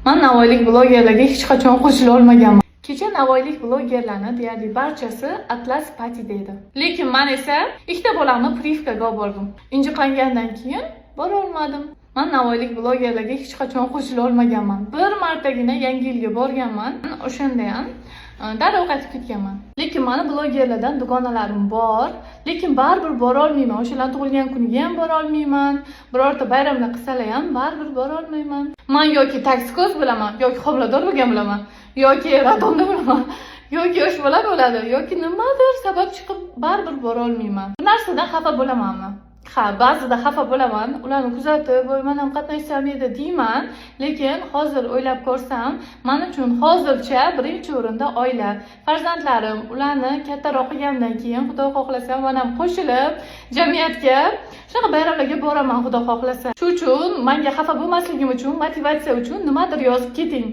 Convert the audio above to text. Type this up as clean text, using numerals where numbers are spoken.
Man navoiylik blogerlarga hech qachon qo'shila olmaganman. Kecha navoiylik blogerlarni deyarli barchasi Atlas Partyda edi. Lekin man esa ikkita bolamni прививка ga olib bordim. Injiqlangandan keyin bora olmadim. Man navoiylik blogerlarga hech qachon qo'shila olmaganman. Bir martagina Yangi yilga borganman. O'shanda ham darrov qaytib ketganman. Lekin mani blogerlardan dugonalarim bor, lekin baribir bora olmayman. O'shalarni tug'ilgan kuniga ham bora olmayman. Birorta bayramlar qilsalar ham baribir bora olmayman. Man yoki toksikoz bo'laman, yoki homilador bo'lgan bo'laman, yoki роддом da bo'laman, yoki yosh bola bo'ladi, yoki nimadir sabab chiqib baribir bora olmayman. Bu narsadan xafa bo'lamanmi? Ha, ba'zida xafa bo'laman, ularni kuzatib, "Voy, man ham qatnashsam edi" deyman, lekin hozir o'ylab ko'rsam, man uchun hozircha birinchi o'rinda oila, farzandlarim, ularni kattaroq qilgandan keyin, Xudo xohlasa, man ham qo'shilib, jamiyatga shunaqa bayramlarga boraman, Xudo xohlasa. Shu uchun manga xafa bo'lmasligim uchun, motivatsiya uchun nimadir yozib keting.